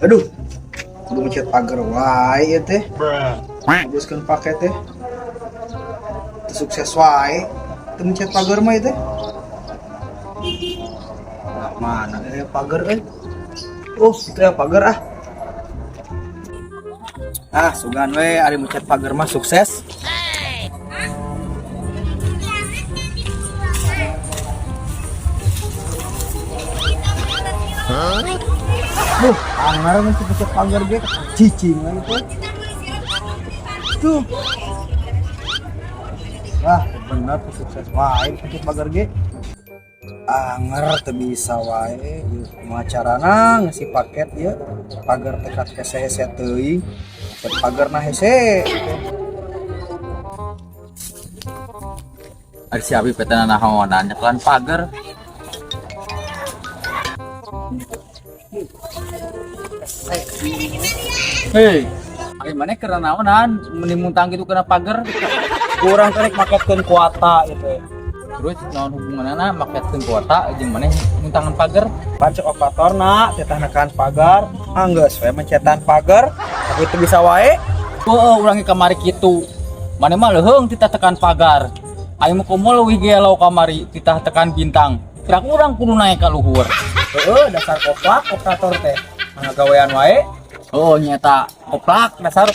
Aduh, kudu mencet pagar wae ieu teh. Habiskeun paket teh. Teu sukses wae. Teu mencet pagar mah ieu teh. Nah, mana ya pagar euy? Oh, itu ya pagar ah. Ah, sugan we ari mencet pagar mah sukses. Duh, anger mencet pagar ge cicing we teh. Tuh. Wah, bener tuh sukses wae mencet pagar ge. Anger teu bisa wae ieu kumaha carana ngeusi paket ieu pagar teh kat hese-hese teuing. Mencet pagarna hese. Ari si Abi peta nahonan nyekelan pagar. Hei, ari maneh keur naonan meni muntang gitu kena pagar? Kurang tarik maketkeun kuota gitu. Terus naon hubunganana maketkeun kuota jeung maneh muntangan pagar? Pan cek operatorna teh nekan pagar, anggeus we mencetan pagar, tapi teu bisa wae. Heueuh, urang ge kamari kitu. Maneh mah leuheung titah tekan pagar. Aing mah komo leuwih gelo kamari titah tekan bintang. Kira urang kudu naik ka luhur. Heueuh, dasar koplak operator teh. Ngagawean wae. Oh, nyata koplak dasar.